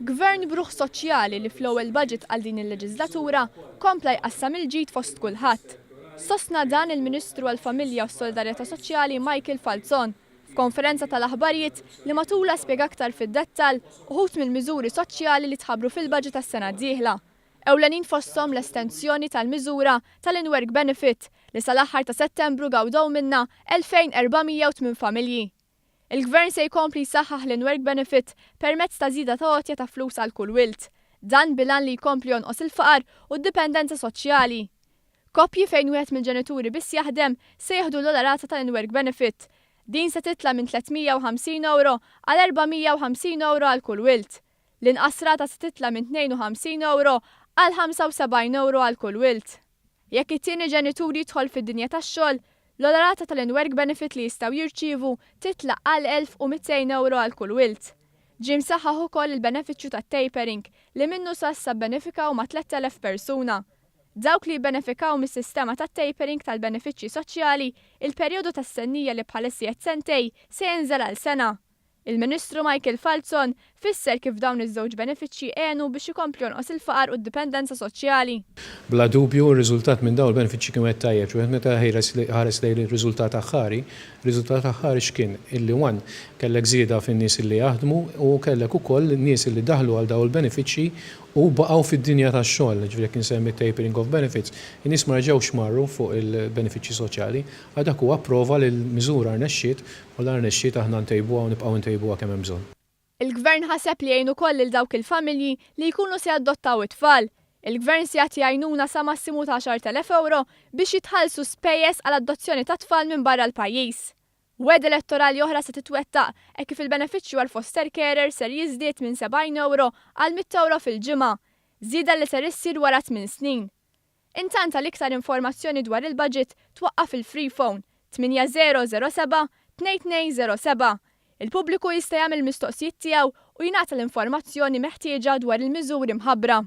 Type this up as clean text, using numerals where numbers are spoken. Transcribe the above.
Gvern b'ruħ soċjali li fl-ewwel budget għal din il-leġiżlatura kompla jqassam il-ġid fost kulħadd. Sostna dan il-Ministru għall-Familja u s-Solidarjetà Soċjali Michael Falzon f'konferenza tal-aħbarijiet li matulha spjega aktar fid-dettall uħud mill-miżuri soċjali li tħabbru fil-budget għas-sena d-dieħla. Ewlenin fosthom l-estensjoni tal-miżura tal-in-work benefit li sal-aħħar ta' Settembru gawdew minnha 2,408 familji. Il-Gvern se jkompli jsaħħaħ l-in-work benefit permezz ta' żieda ta' għotja ta' flus għal kull wild. Dan bil-għan li jkompli jonqos il-faqar u d-dipendenza soċjali. Koppji fejn wieħed mill-ġenituri biss jaħdem se jieħdu l-ogħla rata tal-in-work benefit. Din se titla' minn 350 ewro għal 450 ewro għal kull wild. L-inqas rata se titla' minn 52 ewro għal 75 ewro għal kull wild. Jekk it-tieni ġenitur jidħol fid-dinja tax-xogħol, l-ogħla rata tal-in-work benefit li jistgħu jirċievu titla' għal 1,200 ewro għal kull wild. Ġie msaħħaħ ukoll il-benefiċċju tat-tapering li minnu sa issa bbenefikaw ma' 3,000 persuna. Dawk li jibbenefikaw mis-sistema tat-tapering tal-benefiċċji soċjali, il-perjodu ta' stennija li bħalissa qiegħed sentej se jinżel għal sena. Il-Ministru Michael Falzon fisser kif dawn iż-żewġ benefiċċji għenu biex ikompli jonqos il-faqar u d-dipendenza soċjali. Bla dubju r-riżultat minn dawn il-benefiċċji kien wieħed tajjeb. Wieħed meta ħares lejn ir-riżultat aħħari, ir-riżultat aħħari x'kien? Illi one, kellek żieda fin-nies illi jaħdmu u kellek ukoll nies illi daħlu għal dawn il-benefiċċji u baqgħu fid-dinja tax-xogħol. Jiġifieri jekk insemmi t-tapering of benefits, in-nies ma reġgħux marru fuq il-benefiċċji soċjali. Għal dak huwa prova li l-miżura rnexxiet U la rnexxiet aħna ntejbuha u nibqgħu ntejbuha kemm hemm bżonn. Il-Gvern ħaseb li jgħin ukoll lil dawk il-familji li jkunu se jadottaw it-tfal. Il-Gvern se jagħti għajnuna sa massimu ta' 10,000 ewro biex jitħallsu spejjeż għal adozzjoni ta' tfal minn barra l-pajjiż. Wegħda elettorali oħra se titwettaq hekk kif il-benefiċċju għall-foster carer ser jiżdied minn 70 ewro għal 100 ewro fil-ġimgħa, żieda li ser issir wara tmien snin. Intant għal iktar informazzjoni dwar il-budget twaqqaf il-freephone 8007 2207. Il-pubbliku jista' jagħmel il-mistoqsijiet tiegħu u jingħata l-informazzjoni meħtieġa dwar il-miżuri mħabbra.